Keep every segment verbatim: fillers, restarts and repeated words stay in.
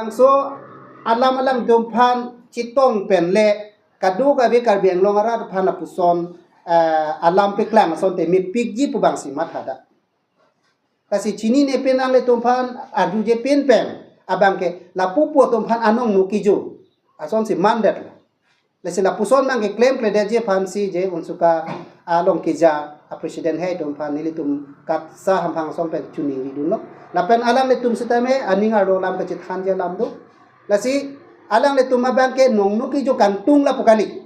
Bangso alam alanglitum aphan chetong pen le kadokave Karbi Anglong arat aphan lapuson, eh, alam paklang asonte mepikji pu bangsi mathadak. Lasi chinine pen nanglitum aphan arjuje pen pen abangke lapu pu atum aphan anong nokijo asonsi mandetlo. Lasi lapuson abangke klemkledetji aphansi je unsuka along keja a president hai atum aphan nelitum KATSA hamphang asong pen choningridunlo. Lapen alanglitum sitame aning arlo alam kachethanji alam do. Lasi alanglitum abangke nong nokijo kangtung lapu kali.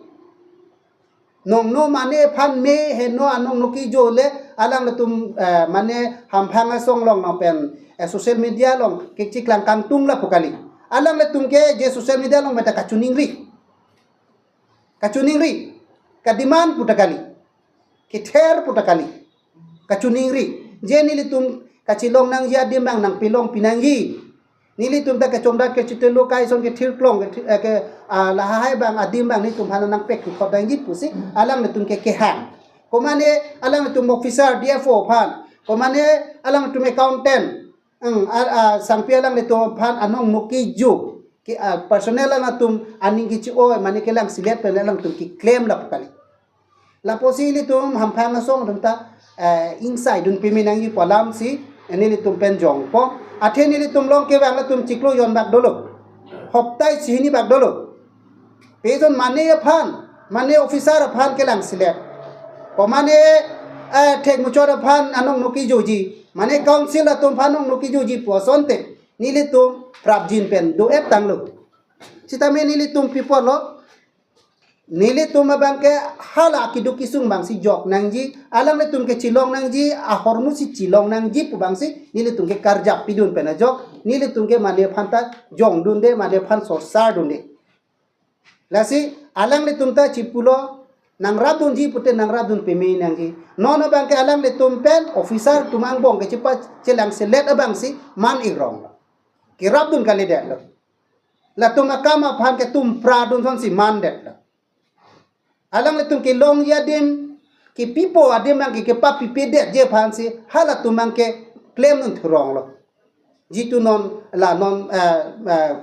Nongno mane aphan me heno anong nokijo le alanglitum, eh, mane hamphang asong along nang pen, eh, social media along kechiklang kangtung lapu kali. Alanglitum ke je social media along meta kachoningri. Kachoningri. Kademand pu ta kali. Kether pu ta kali. Kachoningri. Je nelitum kachelong nangji adim abang nangpelongpi nangji. Nelitum ta kechongdat kechetelo kai ason kethirklong ke, eh, ke, ah, lahai abang adim abang nelitum aphan nangpek kukhot nangji pusi alanglitum ke kehang. Komane alanglitum officer D F O aphan, komane alanglitum accountant, eng, a, a, sangpi alanglitum aphan anong nokijo ke, ah, personal alanglitum aning kechi-oi mane kelang selet pen alanglitum keklem lapu kali. Lapusi ilitum hamphang asong atum ta, eh, ingsaidun peme nangji pu alamsi, eh, nelitum pen jongpo. Athe nelitum along kevang latum chiklo jon bak dolo. Hoptai sihini bak dolo. Pejon mane aphan, mane officer aphan kelang selet. Komane, eh, thek muchot aphan anong nokijoji. Mane council atum aphan anong nokijoji pu asonte. Nelitum prapjin pen do-et tanglo. Sitame nelitum pi apotlo. Nelitum abangke hala keduk kesung abangsi jok nangji, alanglitum ke chelong nangji, ahormu si chelong nangji pu abangsi, nelitum ke karjap pidun pen ajok, nelitum ke mane aphan ta jongdunde, mane aphan sorsardunde. Lasi, alanglitum ta chipulo, nangrapdunji pute nangrapdun peme nangji. Non abangke alanglitum pen, officer atum angbong kechepa chelang selet abangsi, man-ik rong. Kerapdun kalidetlo. Latum akam aphan ketumpradun asonsi mandetlo. Alanglitum kelongji adim, kepipo adim abangke kepapipedetji aphansi, halatum abangke klemdun thuronglo. Jitu non, la non, eh, eh,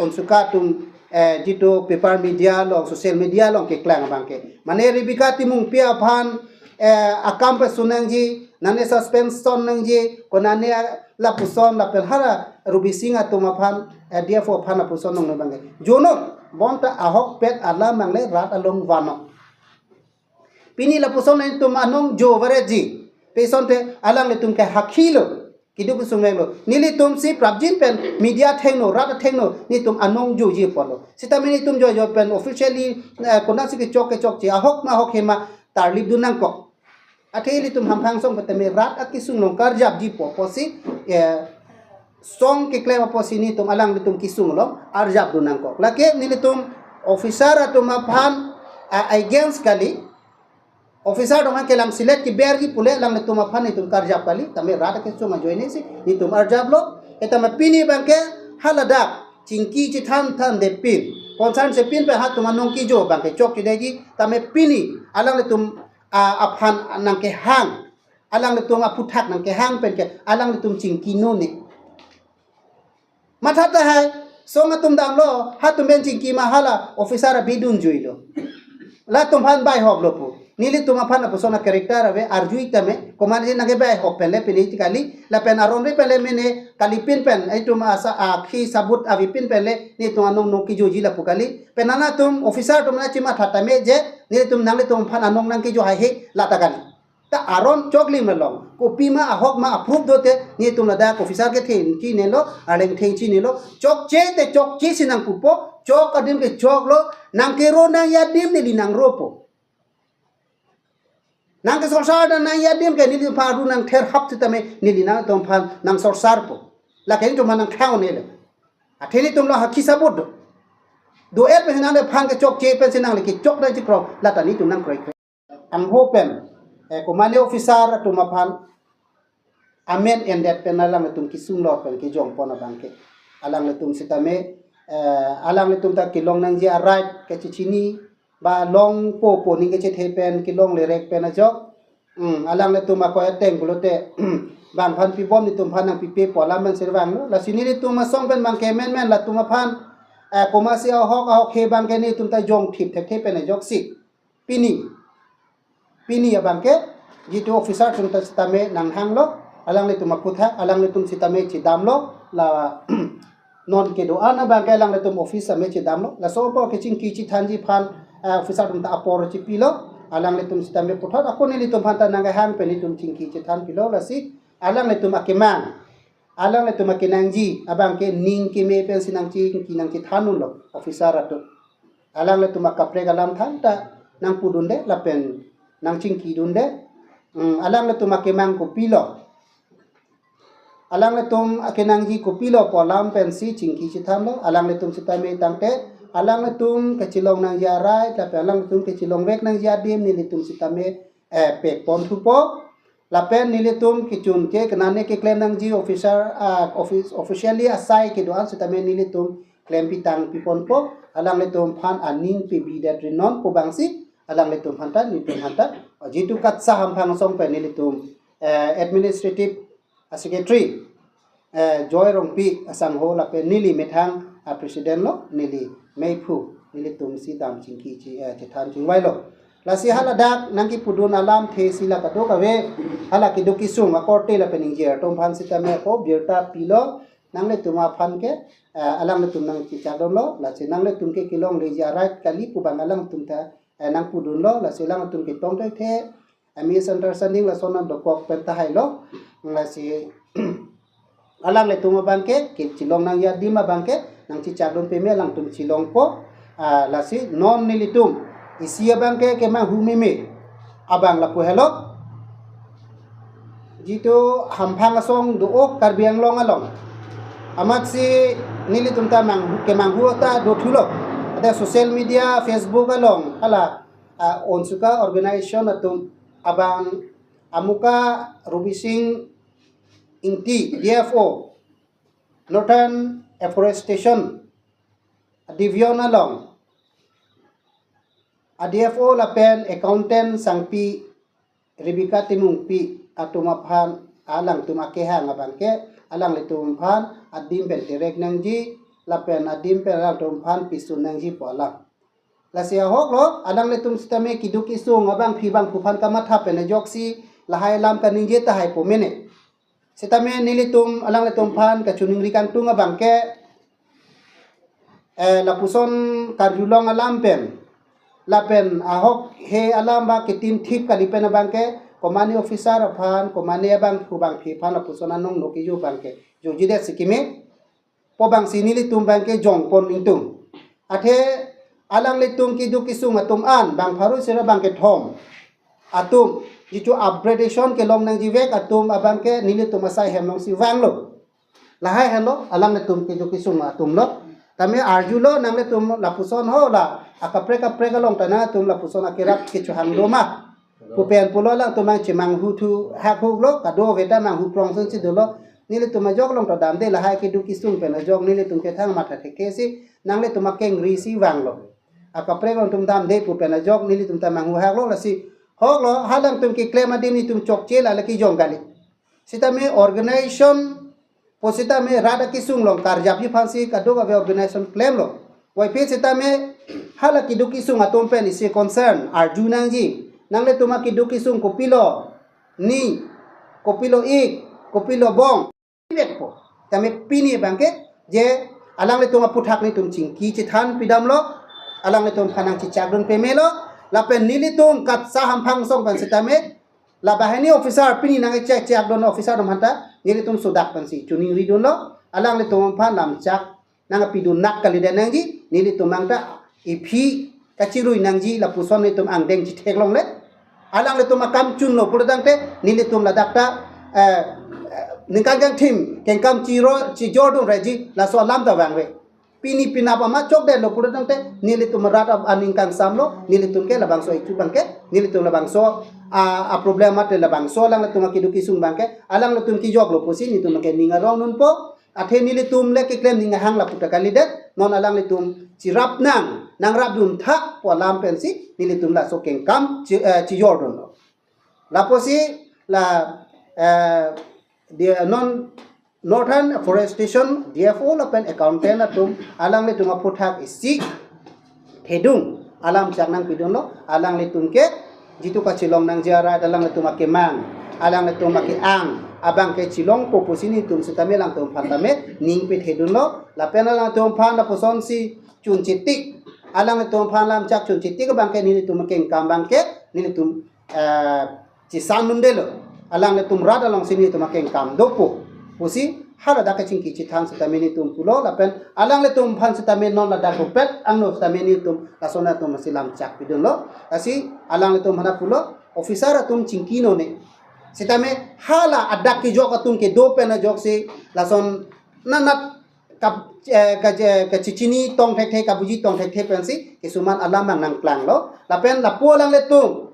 unsuka atum, eh, jitu paper media along, social media along keklang abangke. Mane Rebecca Timungpi aphan, eh, akam pasu nangji, nane suspension nangji, konane lapuson lapen hala Rubi Sing atum aphan, eh, D F O aphan lapuson nong abangke. Jono, bonta ahokpet alam abang le rat along vano. Pini lapuson nelitum anong jo varetji. Pi asonte alanglitum ke hakhilo. Keduk kesung vanglo. Nelitum si prapjin pen media athengno, rat athengno, nelitum anong joji apotlo. Sitame nelitum jojo pen officially, eh, konatsi kechok kechokche, ahok ma ahok hema, tarlipdun nangkok. Athe ilitum hamphang asong petame rat akesung along karjapji pu apotsi, eh, song keklem apotsi nelitum alanglitum kesung along arjapdun nangkok. Lake nelitum officer atum aphan, ah, against kali, officer atum aphan kelang selet keberji pule alanglitum aphan nelitum karjap kali, tame rat akesung ajoinesi nelitum arjaplo, eh, tame pini abangke haladak chingki chethanthan de pin, concern si pin pen halatum anong kejo abangke chokchedeji, tame pini alanglitum, ah, aphan nangkehang, alanglitum aphuthak nangkehang penke, alanglitum chingki none. Matha tahai, song atum damlo, halatum pen chingki ma hala, officer abidun juilo. Latum aphan baihoklo pu. Nelitum aphan lapuson a-character ave, arjui tame, komatne nangkebaihok pen le pini kali, lapen aron ri pen le mene, kalipin pen, itum asa, akhi sabut avepin pen le, nelitum anong nokijoji lapu kali, pen nangtum, officer atum nangchimatha tame je, nelitum nanglitum aphan anong nangkejo haihe, lata kali. Ta aron choklim along. Kopima ahok ma approve dote, nelitum ladak officer ke thengchinelo, arleng thengchinelo. Chokche te chokche si nangpupo, chok adim ke choklo, nangkero nangji adim neli nangropo. Nangkesorsar dan nangji adim ke neli pharu nangtherhap sitame neli nangtum aphan nangsorsarpo. Lake nelitum aphan nangthang-onelo. Athe nelitum lo hakhi sabut do. Do-et pen nanglephan ke chokche pensi nangle kechok nangchikro, lata nelitum nangkroikre. Angho pen, eh, komane officer atum aphan amen endet pen alanglitum kesung lo pen kejongpon abangke. Alanglitum sitame, eh, alanglitum ta kelong nangji a-right kachechini, ba longpo pu aning kachethe pen kelongle rek pen ajok. Hmm, alanglitum akoi ateng pulote, bang aphan pibom, netum aphan nangpipe pu alam pen sirvanglo. Lasi nelitum asong pen abangke menmen latum aphan, eh, komatsi ahok ahok he abangke netum ta jongthip thekthe pen ajoksi. Pini. Pini abangke, jitu officer atum ta sitame nanghanglo, alanglitum aphuthak, alanglitum sitame chedamlo, la non kedo-an abangke alanglitum office sitame chedamlo. Laso apor kechingki chethanji aphan, eh, officer atum ta apor chepilo, alanglitum sitame puthot ako nelitum aphan ta nanghang pen netum chingki chethan pilo, lasi alanglitum akemang, alanglitum akenangji abangke ning keme pensi nangchingki nangchethan unlo officer atum. Alanglitum akaprek alam than ta nangpudunde lapen nangchingkidunde. Hmm, alanglitum akemang kopilo, alanglitum akenangji kopilo pu alam pensi chingki chethanlo. Alanglitum sitame tangte alanglitum kachelong nangji a-right lapen alanglitum kachelongvek nangji adim nelitum sitame, eh, pekpon thupo. Lapen nelitum kechun ke kenane keklem nangji officer, ah, office, officially asai kedo-an sitame nelitum klem pitang piponpo, alanglitum aphan aning pebidet rinon pu abangsi alanglitum aphan ta, nelitum aphan ta, jitu KATSSA hamphang asong pen nelitum, eh, administrative, ah, secretary, eh, Joy Rongpi asangho lapen neli methang, ah, president lo, neli meiphu, nelitum si dam chingki chi, eh, chethan chingvailo. Lasi haladak nangkipudun alamthe si la kadokave, hala keduk kesung akorte lapen ingjir atum aphan sitame ako birta pilo, nanglitum aphan ke, eh, alanglitum nangchechakdunlo, lasi nanglitum ke kelongleji a-right kali pu abang alangtum ta, eh, nangpudunlo, lasi alangtum ketong thekthe, eh, misunderstanding lason an dokok pen tahailo, lasi alanglitum abangke, kechelong nangji adim abangke nangchechakdun peme, alangtum chelongpo, ah, lasi non nelitum isi abangke kemanghu meme abang lapu helo. Jitu hamphang asong do-o Karbi Anglong along, amatsi nelitum ta manghu, kemanghu ta dothulo. Ada social media, Facebook along, hala, ah, onsuka organization atum abang amuka Rubi Sing Ingti, D F O, Northern Afforestation Division along a-D F O lapen accountant sangpi Rebecca Timungpi atum aphan alangtum akehang abangke alanglitum aphan adim pen terek nangji lapen adim pen alangtum aphan pisun nangji pu alam. Lasi ahoklo, alanglitum sitame keduk kesung abangpi bangphu aphan kamatha pen ajoksi lahai alam kaningje tahai pu mene. Sitame nelitum alanglitum aphan kachiningri kangtung abangke, eh, lapuson karjulong alam pen, lapen ahok he alam ba ketim thip kali pen abangke, komane officer aphan, komane abangphu bangphi aphan lapuson anong no keju abangke jojidet si keme pu abangsi nelitum abangke jongpon ingtung. Athe alanglitum keduk kesung atum an, bang pharo sira bang kethom atum, jitu upgradation kelong nangjivek atum abangke nelitum asai hem alongsi vanglo. Lahai henlo, alanglitum keduk kesung atumlo. Tame arjulo nanglitum lapuson ho la, akaprek kaprek along ta nangtum lapuson akerap kechohang do ma pu pen pulo, alangtum nangchemanghu thu hak huklo, kadokave ta manghu prong sunsi dolo. Nelitum ajok along ta damde, lahai keduk kesung pen ajok nelitum kethang matha thekthe si, nanglitum akengri si vanglo. Akaprek along atum damde pu pen ajok nelitum ta manghu haklo, lasi hoklo, halangtum keklem adim nelitum chokche la lake jong kali. Sitame organization pu sitame rat akesung along karjapji aphansi kadokave organization klemlo. Puvoiphit sitame hala keduk kesung atum pen isi concern arju nangji. Nanglitum akeduk kesung kopilo, ni, kopilo ik, kopilo bong, vekpo. Tame pini abangke je alanglitum aphuthak nelitum chingki chethan pidamlo, alanglitum aphan nangchechakdun pemelo, lapen nelitum KATSSA hamphang asong pen sitame, la banghini officer, pini nangchechakdun officer atum aphanta nelitum sodak pensi chiningridunlo, alanglitum aphan lamchak nangpidun nak kalidet nangji, nelitum angta iphi kachirui nangji lapuson nelitum angdeng chitheklongle. Alanglitum akam chunlo pulo tangte nelitum ladak ta, eh, eh, ningkan kangthim kengkam chiro chijordun reji, laso alam ta vangve. Pini penap amat chokdetlo pulo tangte nelitum rat ap aning kangsamlo, nelitum ke labangso ichu abangke, nelitum labangso a, a problem mate labangso alanglitum akeduk kesung abangke alanglitum kejoklo pusi nelitum ke ning arong dunpo. Athe nelitum le keklem ning ahang lapu ta kalidet, non alanglitum cherap nang, nangrapdun tha pu alam pensi nelitum laso kengkam chi, eh, chijordunlo. Lapusi la, eh, dia non Northern Forest Station D F O lapen accountant atum alanglitum aphuthak isi thedung alam chak nangpidunlo. Alanglitum ke jitu kachelong nangji arat alanglitum akemang, alanglitum ake-ang abang ke chelongpo pusi nelitum sitame alangtum aphan tame ning pethedunlo. Lapen alangtum aphan lapusonsi chunchetik, alanglitum aphan lam chak chunchetik abang ke nelitum akengkam abang ke nelitum eh, chesan nundelo. Alanglitum rat alongsi nelitum akengkam dopo pusi haladak kachingki chethan sitame nelitum pulo. Lapen alanglitum aphan sitame non ladak rupet angno sitame nelitum lason atum si lam chak pidunlo. Lasi alanglitum aphan pulo, officer atum chingki none. Sitame hala adak kejok atum kedo pen ajoksi lason nanat kap eh, ka eh, kachechini tong thekthe, kabuji tong thekthe pensi kisuman alam nang nangklanglo. Lapen lapu alanglitum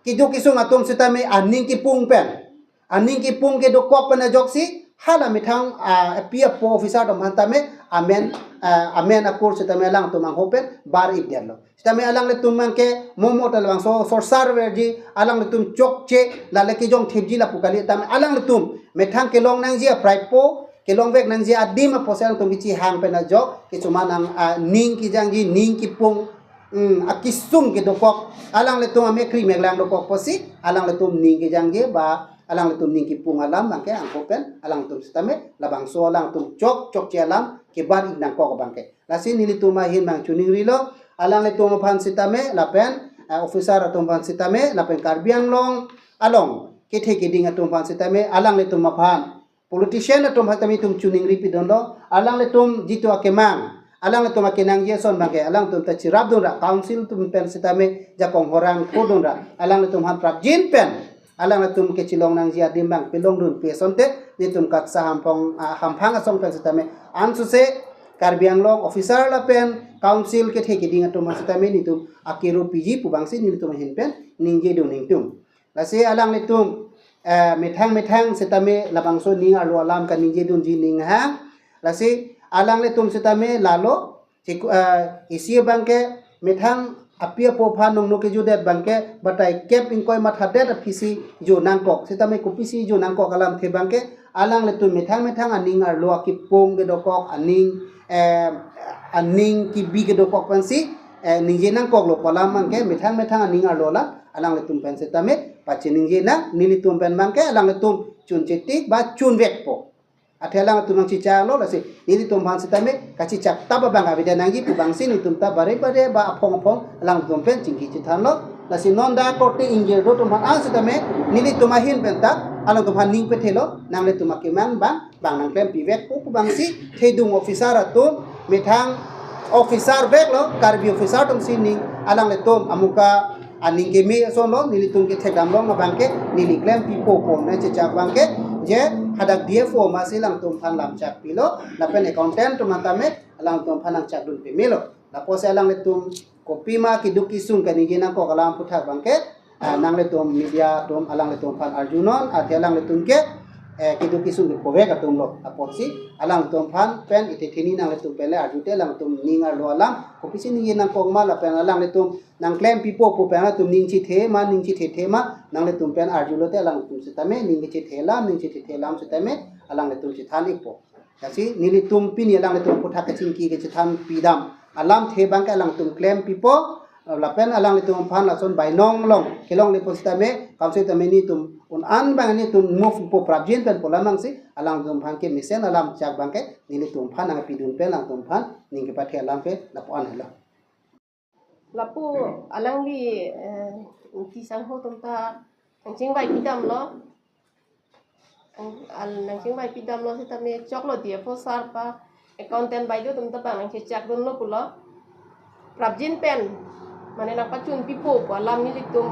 keduk kesung atum sitame aning kepung pen, aning kepung kedokok pen ajoksi hala methang ah, api apo officer atum aphan tame amen ah, amen akur sitame alangtum angho pen bar-ikdetlo. Sitame alanglitum abang ke momo ta labangso sorsar verji, alanglitum chokche lale kejong thipji lapu kali tame alanglitum methang kelong nangji apraipo, kelongvek nangji adim apotsi alangtum kechihang pen ajok kisuman ang ah, ning kejangji, ning kepung, mm, akesung kedokok, alanglitum amekkri meklang dokok apotsi alanglitum ning kejangji ba alanglitum ning kepung alam abang ke angho pen alangtum sitame labangso alangtum chok chokche alam kebar-ik nangkok abang ke. Lasi nelitum ahin abang choningrilo, alanglitum aphan sitame lapen eh, officer atum aphan sitame lapen Karbi Anglong along kethe keding atum aphan sitame alanglitum aphan, politician atum aphan tame itum choningri pidunlo, alanglitum jitu akemang, alanglitum akenangji ason abang ke alangtum ta cherapdunra, council atum pen sitame jakong horang thodunra, alanglitum aphan prapjin pen alanglitum kechelong nangji adim abang pelongdun pi asonte nelitum KATSSA hamphong ah, hamphang asong pen sitame ansose Karbi Anglong officer lapen council kethe keding atum sitame nelitum akero piji pu abangsi nelitum ahin pen ningjedun ingtung. Lasi alanglitum eh, methang methang sitame labangso ning arlo alam kaningjedunji ning ha. Lasi alanglitum sitame lalo chiku eh, isi abang ke methang api apo aphan nongno kejudet abang ke batai kep ingkoi mathadet aphisi jo nangkok. Sitame kopisi jo nangkok alamthe abang ke alanglitum methang methang aning arlo akepung kedokok, aning eh, aning kebi kedokok pensi eh, ningje nangkoklo pu alam abang ke methang methang aning arlo alam alanglitum pen sitame pachiningje nang, nelitum pen abang ke alanglitum chunchetik ba chunvekpo. Athe alangtum nangchechaklo, lasi nelitum aphan sitame kachechak tap abang avedet nangji pu abangsi nelitum ta bare bare ba aphong aphong alangtum pen chingki chethanlo. Lasi non dak korte ingjir do atum aphan ang sitame nelitum ahin pen ta alangtum aphan ning pethelo, nanglitum akemang abang bang nangklempivekpo pu abangsi thedung officer atum methang officer veklo, Karbi officer atum si ning alanglitum amuka aning keme asonlo, nelitum kethekdam long abang ke neli klempipo pu nangchechak abang ke je hadak D F O masi alangtum aphan lam chak pilo, lapen accountant atum aphan tame alangtum aphan nangchakdun pemelo. Lapusi alanglitum kopima keduk kesung kaningje nangkok alam aphuthak abang ke ah, nanglitum media atum alanglitum aphan arjunon, athe alanglitum ke eh, keduk kesung kepovek atumlo. Apotsi alangtum aphan pen ithe theni nanglitum pen le arjute, alangtum ning arlo alam kopisi ningje nangkok ma lapen alanglitum nangklempipo pu pen alangtum ning chethe ma, ning chethethe ma nanglitum pen arjulote alangtum sitame ning chethe alam, ning chethethe alam sitame alangtum chethan-ikpo. Lasi nelitum pini alanglitum aphuthak kachingki kachethan pidam alamthe abang ke alangtum klempipo, lapen alanglitum aphan lason bainong along kelonglepo sitame, council tame nelitum un-an abang nelitum move po prapjin pen pu alam abangsi alangtum aphan kemesen alam chak abang ke nelitum aphan nangpidun pen alangtum aphan ning kepathe alam ke lapu-an helo. Lapu alangli eh, Ingti sangho atum ta nangchingvai pidamlo. Ang- al- nangchingvai pidamlo sitame choklo D F O sir pa accountant baideo atum ta bang nangchechakdunlo pulo. Prapjin pen mane nangpachunpipo pu alam nelitum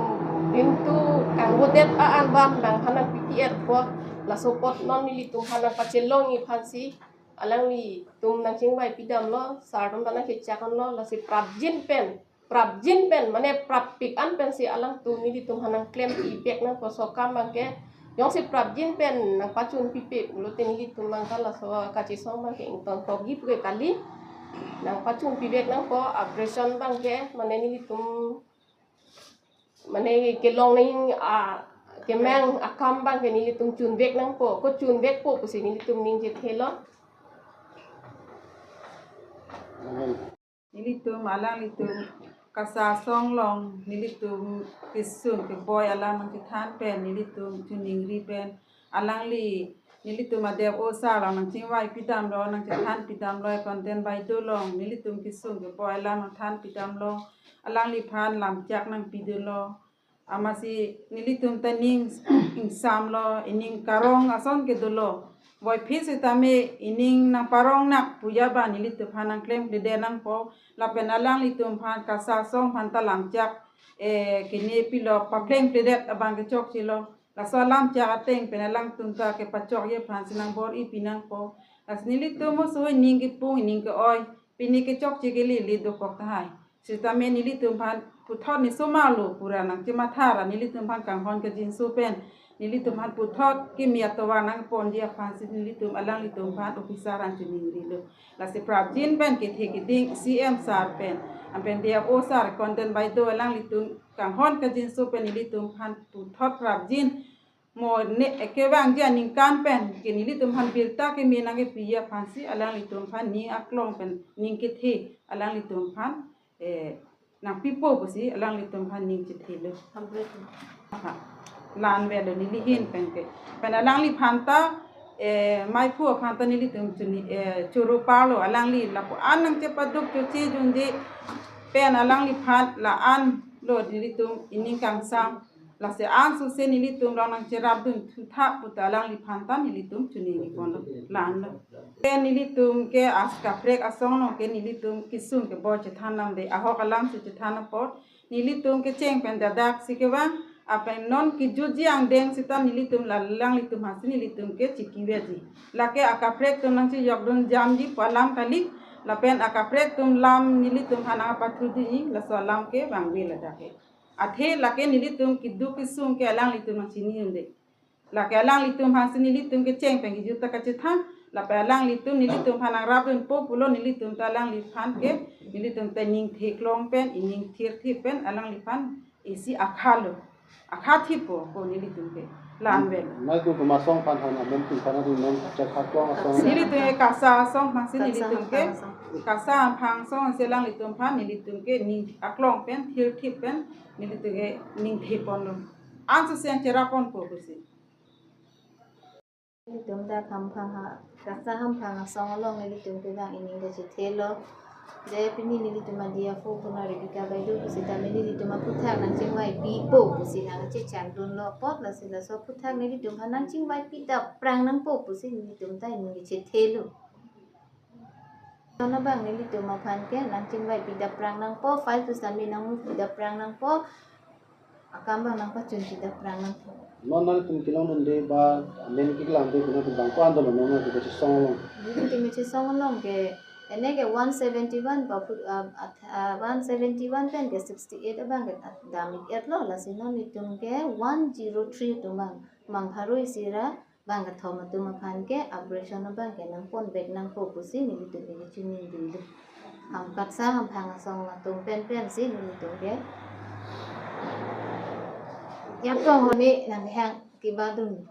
pintu kangbodet a-an abang nangphan nangpi-et po, laso apot non nelitum aphan nangpachelongji aphansi alanglitum nangchingvai pidamlo, sir atum ta nangchechakdunlo, lasi prapjin pen, prapjin pen mane prappik an pensi alangtum nelitum aphan nangklempivek nangpo, laso akam abang ke jongsi prapjin pen nangpachunpipe pulote nelitum abang ta laso kachesong abang ke ingtontokji pu ke kali, nangpachunpivek nangpo, aggression abang ke mane nelitum mane kelong nangji a Kemang akam abang ke nelitum chunvek nangpo, ko chunvekpo pusi nelitum ning chethelo. Nelitum alanglitum KASA asong along nelitum kesung keboi alam nangchethan pen nelitum choningri pen alangli nelitum adep osar along nangchingvai pidamlo, nangchethan pidamlo, content baideo along nelitum kesung keboi alam nangthan pidamlo, alangliphan lamchak nangpidunlo. Amatsi nelitum ta ning ingsamlo, ining karong ason ke dolo. Voiphit sitame ining nangparong nang pu abang nelitumphan nangklemkledet nangpo. Lapen alanglitumphan KASA asong aphan ta lamchak, eh, kene pilo, paklemkledet abang kechokchelo. Laso alamchak ateng pen alangtum ta kepachokji aphansi nangbor-ipi nangpo. Lasi nelitum oso ining kepung, ining ke-oi, pini kechokche kele le dokok tahai. Sitame nelitumphan puthot ne somalo pura nangchematha ra nelitumphan kanghon kajinso pen nelitumphan puthot kimi atovar nangponji aphansi nelitum alanglitumphan officer an choningrilo. Lasi prapjin pen kethe keding CEM sir pen, anpen DFO sir, content baideo, alanglitum kanghon kajinso pen nelitumphan puthot prapjin mo ne ekevangji aningkan pen ke nelitumphan birta kimi nangkepiji aphansi alanglitumphan ning aklong pen ning kethe alanglitumphan, eh, nangpipo pusi alanglitumphan ning chethelo. Aha. La-an avelo neli ahin pen ke. Pen alangliphan ta, eh, maiphu aphan ta nelitum choni, eh, choro parlo, alangli lapu-an nangchepaduk choche junje pen alangliphan la-an lo nelitum ining kangsam. Lasi ansose nelitum along nangcherapdun thutha puta alangliphan ta nelitum choningri ponlo, la-an lo. Ke nelitum ke as kaprek asong along ke nelitum kesung keboi chethan namde, ahok alamsi chethan apot nelitum kecheng pen dadak si kevang, apeng non kejutji angdeng sita nelitum la alanglitum aphansi nelitum ke chikiveji. Lake akaprek atum nangchejokdun jamji pu alam kali, lapen akaprek atum lam nelitumphan nangpathudunji, laso alam ke vangve ladak ke. Athe lake nelitum keduk kesung ke alanglitum nangchini unde. Lake alanglitum aphansi nelitum kecheng pen kejut ta kachethan, lapen alanglitum nelitumphan nangrapdunpo pulo, nelitum ta alangliphan ke, nelitum ta ning theklong pen, ining thirthip pen, alangliphan isi akhalo. Akha thipo ko nelitum ke. La-an avelo. Mai ko kuma asong aphan han amen tin aphan adi men chakha klong asong. Nelitum ke KASA asong aphansi KASA nelitum ke, hamphang asong. KASA hamphang asongsi alanglitumphan nelitum ke ning aklong pen, thirthip pen, nelitum ke ning theponlo. Ansose nangcherapponpo pusi. Nelitum ta hamphang ha, KASA hamphang asong along nelitum kevang ining kachethelo. Je pini nelitum a-DFO puna Rebecca baideo pusitame nelitum aphuthak nangchingvaipipo pusi nangchechandunlo apot, lasi laso aphuthak nelitumphan nangchingvaipi daprang nangpo pusi nelitum ta ining kachethelo. Nona abang nelitum aphan ke nangchingvaipi daprang nangpo, file pusitame nangmupi daprang nangpo, akam abang nangpachunpi daprang nangpo. Non nangtum kelongdunde ba amen keklang de kuna tu bang ko-an dolo non nangtum kachesong along. Nelitum kachesong along ke, ene ke one seventy-one ba pu-, ah, at-, ah, one seventy-one pen ke sixty-eight abang ke at-, dam-ik-etlo, lasi non nelitum ke one zero three atum abang, mang pharo isi ra bang kethom atum aphan ke operation abang ke nangponvek nangpo pusi nelitum ke chiningri dun. Ham KASA hamphang asong atum pen pensi nelitum ke. Yapong honi nanghang kebadun.